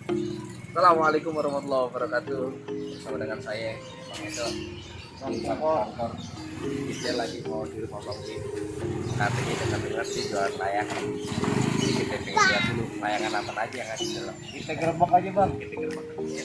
Assalamualaikum warahmatullahi wabarakatuh. Bersama dengan saya Bang Edo. Dia lagi mau direvokasi. Katanya dengar sih jualan layangan. Kita pengen lihat dulu layangan apa aja yang ada di dalam. Kita gerbek aja bang. Kita gerbang aja.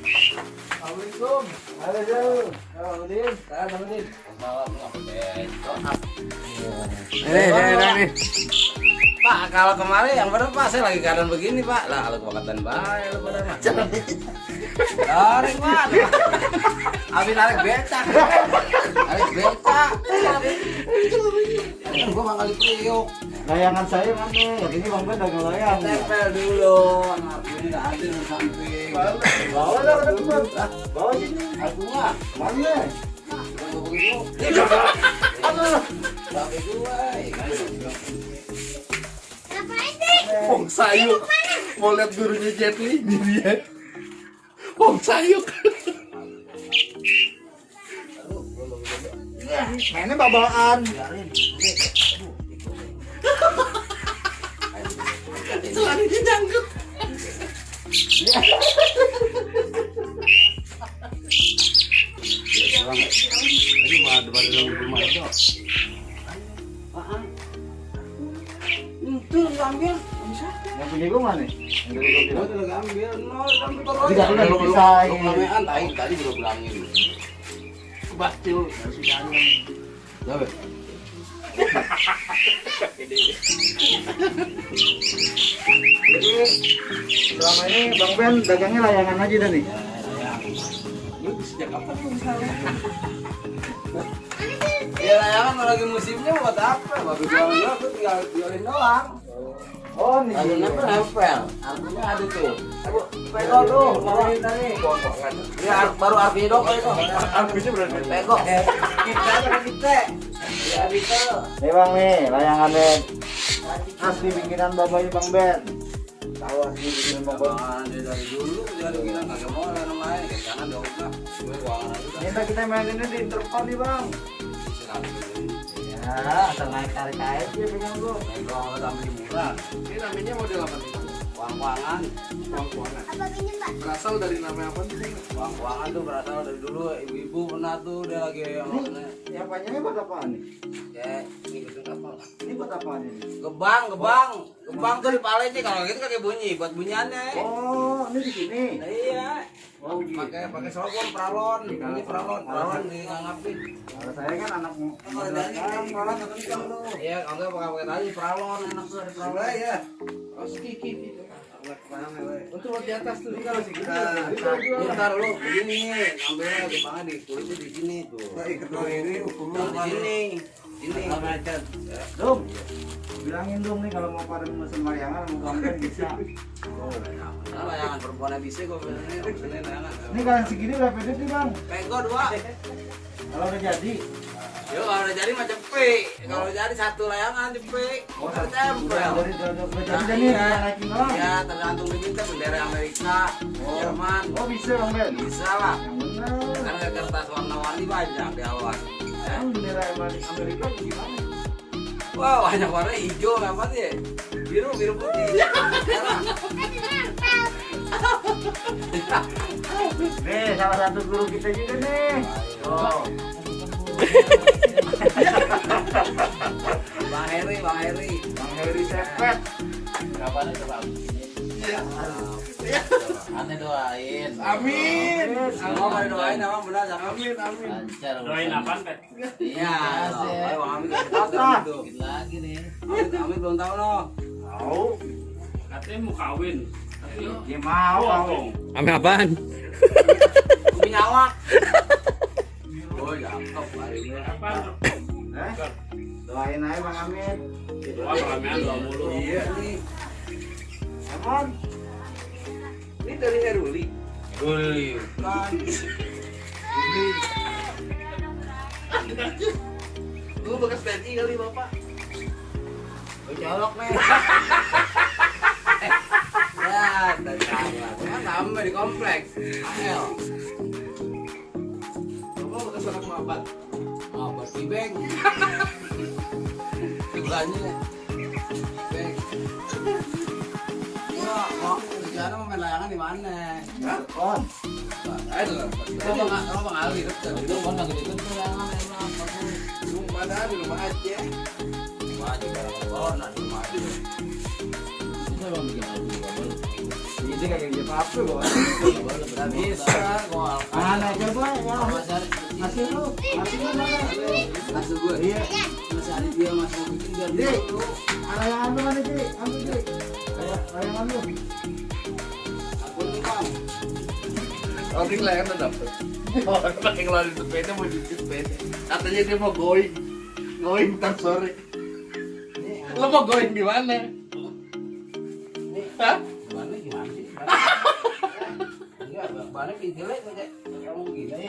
Assalamualaikum. Halo. Halo, Din. Halo, Din. Malam Nih. Pak, kalau kemarin yang benar Pak, saya lagi keadaan begini Pak. Lah, kalau kebakatan baik lu benar Pak. Tarik Pak. Abi narik becak. Narik becak. Kan gua mangkali priuk. Layangan saya mana? Ini bang Ben dagang layang. Tempel dulu. Anak ini enggak adil di samping. Bawa lah ke depan. Bawa sini. Akunya Mana? gua begitu. Tapi gue. Pong sayuk. Mau lihat gurunya Jet Li di dia. Pong sayuk. Mainnya babaan. Itu larinya nyangkut. Ini mah depan rumah itu. Itu ambil. Yang punya gue mana? Yang dulu gue Gua bilang. udah ambil. No, ambil terus. Tidak, udah dipisahin. Lu lamean tadi juga bilangin. Bacil masih jangan. Coba. Selama ini bang Ben dagangnya layangan aja dah nih. Lu sejak kapan lu misalnya? Ya layangan lagi musimnya buat apa? Baru jualan aku tinggal jualin doang. Oh nih. Lalu nempel, artinya ada tuh. Aduh, pegok tuh, bawain tadi. Ini baru arpidok itu. Arpisnya berarti. Pegok. Kita ada kita. Ya bisa. Nih bang nih layangannya asli bikinan babanya bang Ben. Tahu asli bikinan bang Ben. Dari dulu dari kita kagak mau lain lain, jangan dong udah. Gue uangan aja. Minta kita maininnya di intercom nih bang. Ya, asal naik tarik aja pengen gue. Kalau tambah murah, Ini namanya model apa nih? uang-uangan. Uang-uangan. Berasal dari nama apa nih? Uang-uangan tuh berasal dari dulu ibu-ibu pernah tuh dia lagi Yang panjangnya buat apaan nih? kayak ngikutin kapal. Ini buat apaan ini? Gebang tuh di palanya sih kalau gitu kayak bunyi buat bunyiannya. Oh, ini di sini. Nah, iya. Oh, gitu. Pakai sorghum pralon, ini pralon di ngangapin. Kalau saya kan anak Kalau dari malah kencang tuh. iya, kalau enggak pakai tadi pralon enak tuh ada pralon. ya. Oh, sedikit itu. Untuk buat di atas tuh. Kalau segini. Ntar lu begini, ambilnya gebangnya di kulitnya di sini tuh. Kedua ini hukum Jangan di sini. Ini. Dum, bilangin dong nih kalau mau pada mesen layangan mau Bang Ben bisa. Nah, layangan perempuannya bisa gue pesenin layangan. Ini kalian segini berapa duit nih bang? Pego 2. Kalau udah jadi, Yo kalau udah jadi mah cepet. Kalau udah jadi satu layangan cepet. oh Udah udah tempel. jadi dan nih kita naikin doang. Ya tergantung diminta bendera Amerika, Jerman. Oh bisa bang Ben. Bisa lah. Yang benar. Kan ada kertas warna-warni banyak di awal. Emang bendera Amerika gimana? Wah banyak warna hijau apa sih? Biru putih. Nih salah satu guru kita juga nih. Oh. Bang Heri. Bang Heri Sepet. Kapan itu Bang? Ane doain. Amin. Mau pada doain emang benar sama. Amin. Lancar. Doain apaan, Pet? Iya. Ayo Bang Amin Apa? gitu. Lagi nih. Amin belum tahu no. Tahu. Katanya mau kawin. Tapi Ya mau. Ame apaan? Umi nyawa. Oh jangkep hari ini. apaan? Doain aja Bang Amin. Wah, ramean doa mulu. Iya nih. Emon. Ini dari Heruli. Guli. Kan. bekas TNI kali bapak. Colok nih. Ya, dari salah. Kan tambah di kompleks. Ayo. Bapak bekas anak mabat. Apa sih, Beng? Sebelahnya. Beng. Mau rencana mau main layangan di mana? Hah? Oh, Ayo, kalau Bang Ali deket. Itu kan lagi deket tuh layangan apa tuh? Lu mana di rumah aja. Wah, juga corona di rumah aja. Bisa Bang bikin apa juga, Bang? ini kayak gitu apa gua? Udah bisa, gua Mana coba ya? masih lu mana? Masih gue. Iya. Masih ada dia masih mau bikin biar Di. dulu. Layangan lu mana, Ji? Ambil, Ji. Layangan lu. Aku nih Bang. Orang layan udah dapet. Orang pakai ngeluarin sepeda mau cuci sepeda. Katanya dia mau going. Going ntar sore. Lo mau going di mana? Hah? Gimana sih? Enggak, bannya pintilnya kayak kamu gini.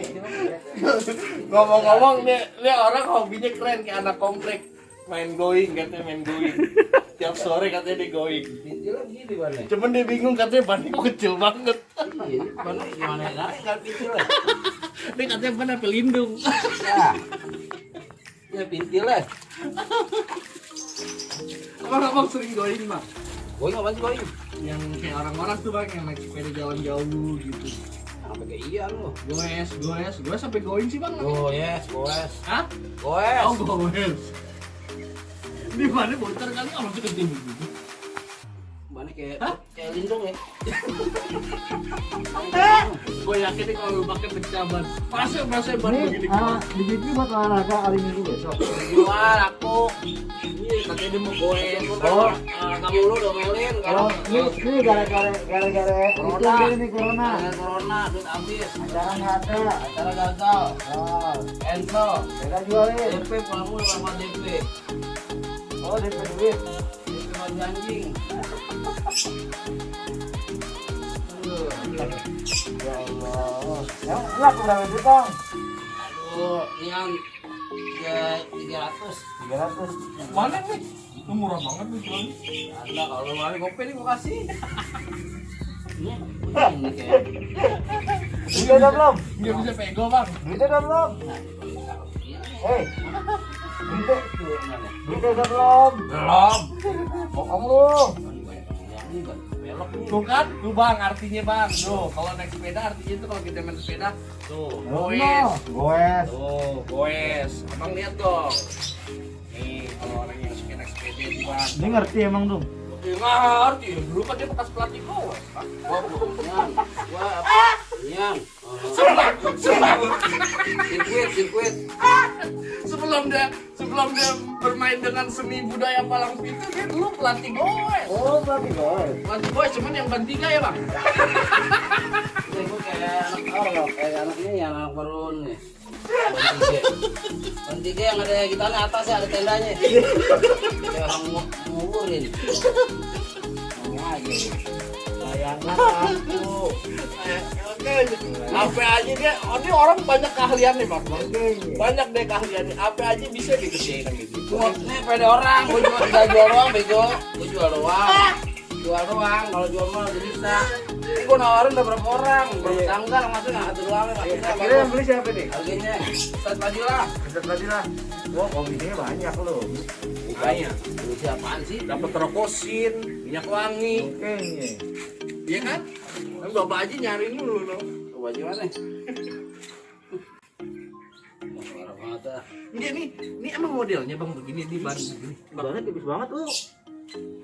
Ngomong-ngomong dia orang hobinya keren kayak anak komplek. Main going katanya main going. Tiap sore katanya dia going. Pintilnya begini bannya. Cuman dia bingung katanya bannya kok kecil banget. Iya, bannya gimana naik kalau pintilnya? Dia katanya ban apa lindung. Ya. Ya pintilnya. Abang sering going mah. Going apa sih going? Yang kayak orang-orang tuh bang yang naik sepeda jalan jauh gitu. Sampai kayak iya lu. Gue sampai going sih bang. Goes. Hah? Goes. Oh goes. Di mana bocor kali orang tuh gede gitu. Bannya kayak lindung ya. Gue yakin nih kalau lu pakai pecah ban. Pasti ban Ini begini. di situ buat olahraga hari Minggu besok. Jual aku. Iya, katanya dia mau goes. Oh. Kamu lu domelin Oh, kalau ini gara-gara Corona. ini corona. Ada corona, duit habis. Acara nggak ada. Acara gagal. Oh, Ento. kita jualin. DP kamu lama DP. Oh, DP duit. DP baju anjing. Aduh. Ya Allah. Yang enak berapa duit, Bang? Aduh, ini yang 300. 300. Mana nih? Itu murah banget nih jualnya. Ada kalau mau kopi nih gua kasih. Ini kayak Duitnya udah belum? Dia bisa pego bang. Duitnya udah belum? Hei. Duitnya udah belum? belum. Bohong lu. Ini kan belok nih. Tuh kan, tuh bang artinya bang. Tuh kalau naik sepeda artinya itu kalau kita main sepeda. Tuh, goes. Goes. Tuh, goes. Abang lihat dong. Nih, kalau orang yang suka naik sepeda itu bang. Ini ngerti emang dong. Dia ngerti, dulu kan dia bekas pelatih goes. Bang. Gua belum nyang. Gua apa? Nyang. Sirkuit. Sebelum dia bermain dengan seni budaya Palang Pintu, dia dulu pelatih goes. Oh, berarti goes. Pelatih goes cuman yang ban 3 ya bang. Ini gua kayak anak orang, kayak anak ini yang anak baru nih. Ban 3 yang ada gitarnya atasnya ada tendanya. Kayak orang nguburin. Ngomong aja. Layangan aku. Oke, apa aja dia, ini orang banyak keahlian nih bang. Banyak deh keahliannya, apa aja bisa dikerjain gitu. Ini pede orang, gua cuma tinggal jual doang bego. Gua jual doang. Kalau jual mah udah bisa. Ini gua nawarin udah berapa orang, berapa tanggal masuk nggak satu doang. Akhirnya yang beli siapa nih? Harganya Ustaz Fadilah. Ustaz Fadilah. Wah, komisinya banyak loh. Banyak. Ini siapaan sih? Dapat rokosin, minyak wangi, Oke. iya kan? Kan bapak aja nyariin dulu loh. Coba gimana? Parah banget ah. Ini emang modelnya bang begini nih ban begini. Banget tipis banget lu.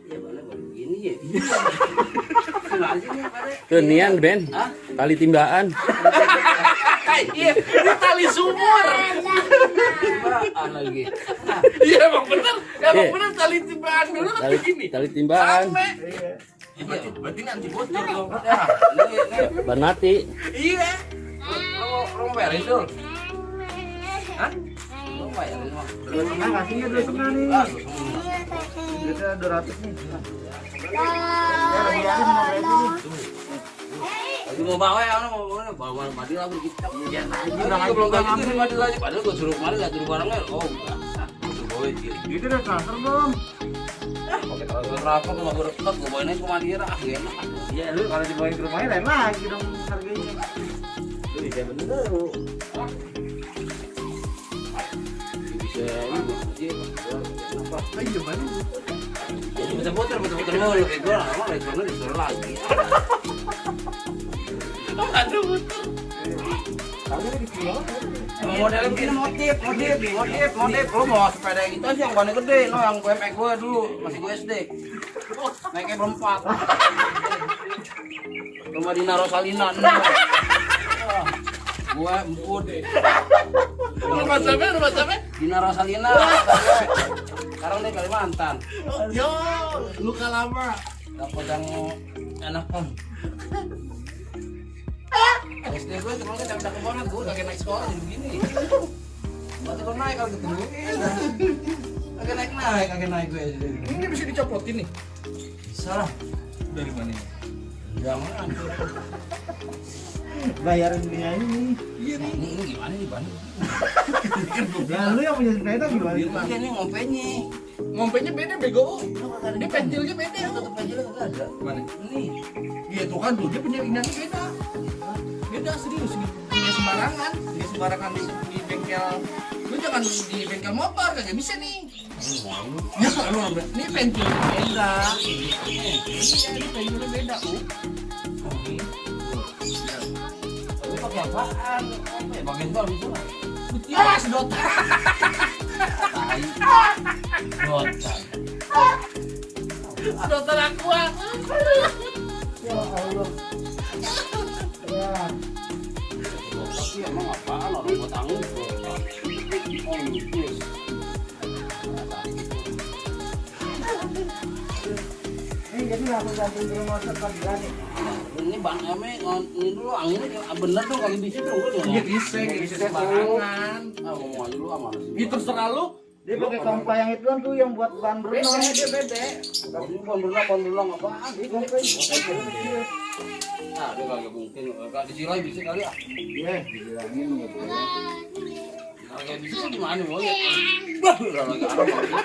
Ya mana baru begini ya? Gimana sih nih pada? Tuh nian Ben, Hah? tali timbaan. Iya, ini tali sumur. Timbaan lagi. Iya emang bener, Iya. tali timbaan dulu kan Tali, begini. tali timbaan. Sampai. Iya. Berarti ini anti bocor dong. Ya, ini Ban mati. Iya. lo bayarin dulu. Hah? Lo bayarin mah. Nah, kasihnya 2,5 nih. Ah, Duitnya 200 nih. Ya, bayarin mau kayak gini. lagi mau bawa ya, bawa Madil lagi kita. Iya, Udah belum kayak gitu nih Madil lagi. Padahal gua suruh kemarin nggak suruh barangnya. Oh, enggak. duit gitu. Itu udah transfer belum? Pakai transfer berapa cuma gue deket, gue bawainnya ke Madira, ah enak. Iya lu kalau dibawain ke rumahnya lain lagi dong harganya. Lu bisa bener lu. Bisa ini apa? Ayo mana? Bisa putar mulu kayak gue, lama lagi sana disuruh lagi. Aduh. Tapi di kilo. Modelnya begini modif. Lu mau sepeda yang gitu aja yang bannya gede, no yang gue pakai gue dulu masih gue SD. Naiknya berempat. Rumah Dina Rosalina. Gue emput. Rumah siapa? Dina Rosalina. Sekarang dia Kalimantan. Yo, luka lama. Dapat yang enak kan. SD gue temen kan cakep banget, gue kagak naik sekolah jadi begini. Berarti gue naik kalau ketemuin. Kagak naik gue. Ini bisa dicopotin nih. Salah. Dari mana? Jangan hancur. Bayarin dia ini. Iya nih. Ini gimana nih Ban? Ya lu yang punya sepeda gimana? Ini nih ngompenya. Ngompenya beda bego. Dia pentilnya beda. Tutup pentilnya kagak ada. Mana? Ini. Iya tuh kan tuh dia penyaringannya beda. Beda serius nih. Punya sembarangan. Dia sembarangan di bengkel. Lu jangan di bengkel motor kagak bisa nih. Ya lu ini pentilnya beda. Iya ini pentilnya beda. Lu pakai apaan? Apa ya bagian gua gitu lah. Ya sedot. Tai. Dotan. Sedotan aku. Ya Allah. Ya. Tapi emang apaan orang buat angin dotan. Oh lupus. Jadi langsung gantung ke rumah sakit berani. Ini ban ini dulu anginnya bener dong kali bisa dong gue Iya bisa sembarangan. Ngomong aja lu aman sih. Gitu terserah lu. Dia pakai kompa yang itu kan tuh yang buat ban Beda berenang. dia beda. Tapi ban berulang apaan? Dia kompa itu kecil. Nah, dia kagak mungkin. Kagak disilai bisa kali ah. Iya, dibilangin gitu ya. Kagak bisa gimana mau ya? Bah, udah lagi arah banget.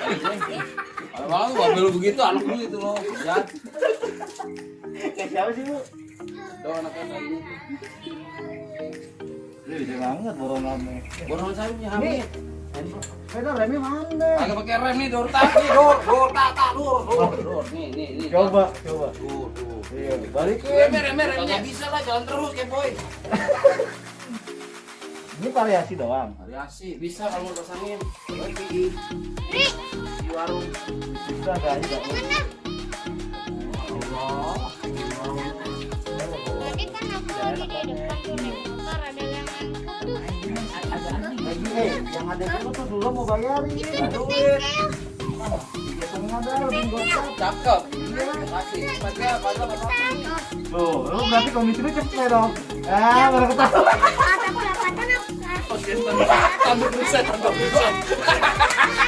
Kalau mobil lu begitu, anak lu itu loh. Jahat. Kayak siapa sih, Bu? Tuh anaknya kayak gini. Dia bisa banget borongannya. Borongan saya punya Hamid. Sepeda remnya mana? Kagak pakai rem nih, dor. Nih. Coba. Tuh. Iya, balikin. Remnya kagak bisa lah, jalan terus kayak boy. Ini variasi doang. Variasi bisa kalau mau pasangin. Di warung. Bisa guys. Allah. Tadi kan aku lagi di depan tuh naik motor ada yang angkut tuh. Yang ada dulu tuh dulu mau bayarin. Duit. Biasanya ada lebih gocap. Cakep. Kasih. Padahal Tuh, lu berarti komisi lu cepet dong. Baru ketahuan. Tapi dapatnya Tanduk ruset.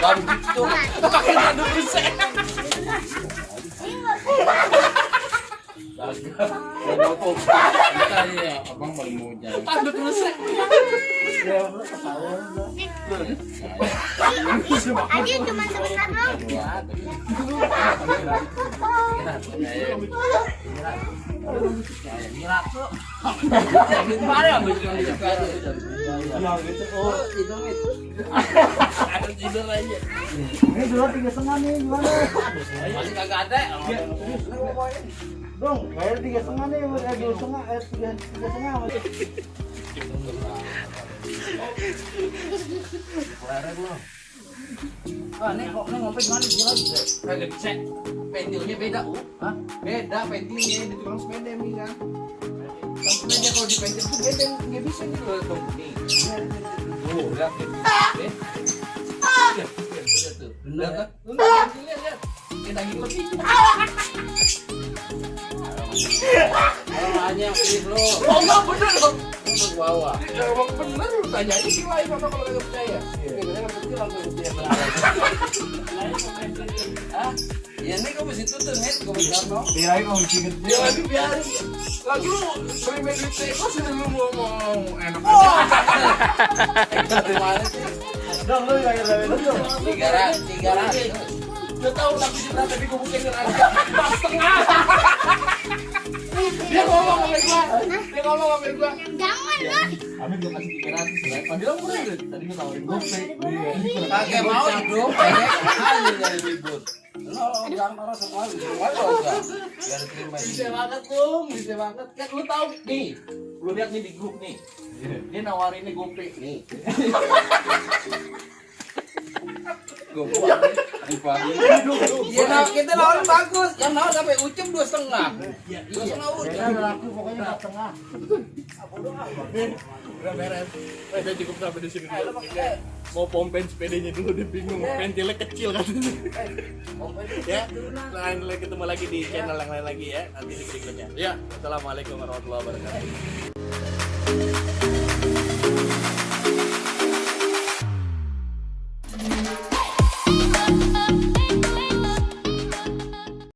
baru gitu. Pakai tanduk ruset. Abang baru mau jalan. Tanduk ruset. Ya, lu ketahuan dong. aja cuma sebentar dong. Mira tuh. Gimana ambil Ya gitu. Oh, itu mit. Ada tidur aja. ini dulu 3,5 nih gimana? Masih kagak ada. Dong, bayar 3,5 nih, 2,5, 3,5. Nih kok ngopi gimana sih lagi? Kagak bisa. Pentilnya beda, Hah? Beda pentilnya di tukang sepeda nih kan. Tukang sepeda kalau di pentil tuh beda, nggak bisa nih loh tuh. Nih. Tuh, lihat nih. Lihat tuh. Bener kan? Lu lihat. Kayak daging lebih. Orang aja yang pilih lo. Oh enggak bener dong. Untuk bawa. Emang bener lu tanya aja si lain kalau nggak percaya. Biasanya kan kecil langsung percaya benar. Ah, ya ini kau mesti tutup nih, kau mesti apa? Kirain komisi gede. Ya lagi biarin. Lagi lu sering main duit teko sih lu mau enak aja. Dari mana sih? Dong, lu bayar berapa dong? 300. Udah tahu tapi dia berapa di gubuk yang harga 4,5. Dia ngomong sama gua. Jangan, Pak. Amin gua kasih 300 ya. Padahal murah deh. Tadi gua tawarin gope. Pakai mau hidup, kali dari ribut. Lo jangan marah semua, semua lo enggak. Biar terima Bisa banget dong, bisa banget. Kan lu tahu nih. Lu lihat nih di grup nih. Dia nawarin nih gope nih. Gue buat ya, nah, kita lawan bagus. Yang lawan sampai ucap 2,5. 2,5 ucap. Jangan laku pokoknya 4,5. Udah beres. Udah cukup sampai di sini dulu. Mau pompen sepedanya dulu dia bingung. Pentilnya kecil katanya. Ya, lain ketemu lagi di channel yang lain lagi ya. Nanti di berikutnya. Ya, assalamualaikum warahmatullahi wabarakatuh.